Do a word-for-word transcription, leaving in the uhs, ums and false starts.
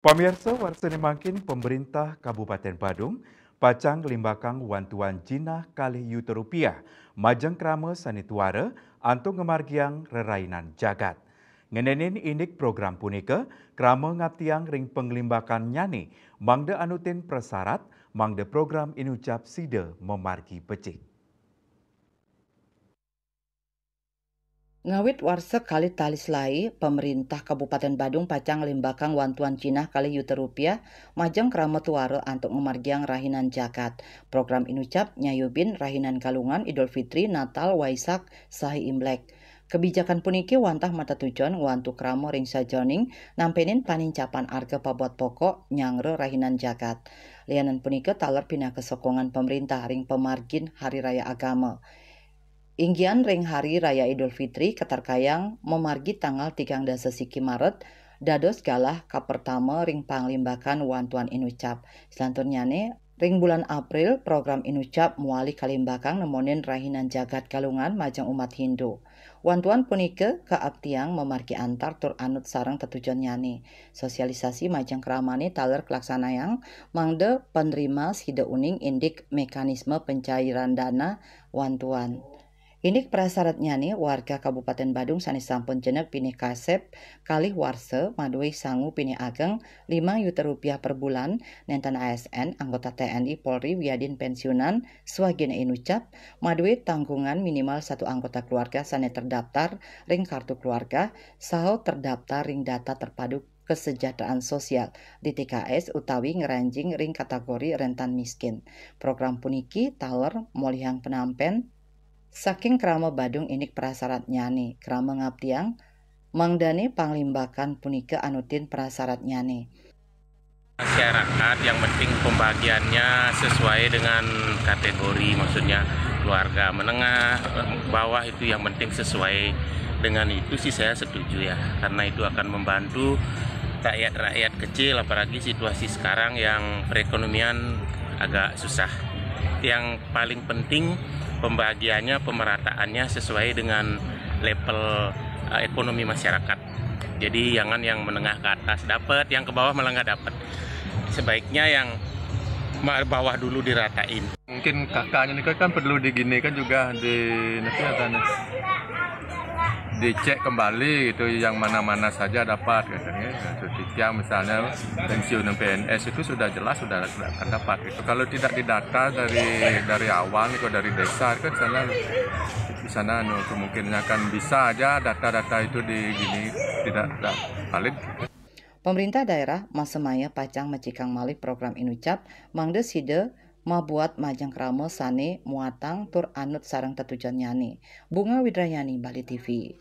Pamirsa, warsa mangkin pemerintah Kabupaten Badung pacang limbakang wantuan jinah kalih yuta rupiah majeng krama sane tuara antuk ngamargiang rerainan jagat. Ngenenin indik program punika, krama ngaptiang ring panglimbakannyane mangda anutin prasarat mangda program inucap sida mamargi becik. Ngawit warsa kalih tali selae, pemerintah Kabupaten Badung pacang nglimbakang wantuan jinah kalih yuta rupiah majeng krama tuara antuk ngamargiang rahinan jagat. Program inucap nyayubin rahinan Galungan, Idul Fitri, Natal, Waisak, saha Imlek. Kebijakan puniki wantah matetujon ngwantu krama ring sajeroning nampenin panincapan arga pabot pokok nyanggra rahinan jagat. Lianan punika taler pinaka sokongan pemerintah ring pamargin Hari Raya Agama. Inggian ring Hari Raya Idul Fitri katarkayang mamargi tanggal tigang dasa siki Maret, dados galah kapertama ring panglimbakan wantuan inucap. Selanturnyane, ring bulan April, program inucap mawali kalimbakang nemonin rahinan jagat Galungan majeng umat Hindu. Wantuan punika kaaptiang mamargi antar tur anut sareng tetujonnyane. Sosialisasi majeng kramane taler kalaksanayang mangda panerima sida uning indik mekanisme pencairan dana wantuan. Indik prasaratnyane, warga Kabupaten Badung sane sampun jenek pinih kasep kalih warsa madue sangu pinih ageng limang yuta rupiah per bulan, nenten A S N, anggota T N I, Polri, wiadin pensiunan, swagina inucap, madue tanggungan minimal satu anggota keluarga sane terdaftar ring kartu keluarga saha terdaftar ring data terpadu kesejahteraan sosial, D T K S, utawi ngranjing ring kategori rentan miskin. Program puniki taler molihang penampen saking krama Badung indik prasaratnyane, krama ngaptiang mangdane panglimbakan punika anutin prasaratnyane. Masyarakat yang penting pembagiannya sesuai dengan kategori, maksudnya keluarga menengah, bawah, itu yang penting sesuai dengan itu sih saya setuju ya, karena itu akan membantu rakyat-rakyat kecil, apalagi situasi sekarang yang perekonomian agak susah. Yang paling penting pembagiannya, pemerataannya sesuai dengan level eh, ekonomi masyarakat. Jadi jangan yang menengah ke atas dapat, yang ke bawah malah nggak dapat. Sebaiknya yang ma- bawah dulu diratain. Mungkin kakaknya ini kan perlu diginikan juga di nanti ada nih. Dicek kembali gitu yang mana-mana saja dapat katanya. Nah, seperti yang misalnya pensiun P N S itu sudah jelas sudah akan dapat gitu. Kalau tidak didata dari dari awal nih, kalau dari desa kan sana di sana anu, kemungkinan akan bisa aja data-data itu di gini tidak tidak valid. Pemerintah daerah masemaya pacang mecikang malih program inucap mangda sida mabuat majeng krama sane muatang tur anut sareng tetujonnyane. Bunga Widrayani, Bali T V.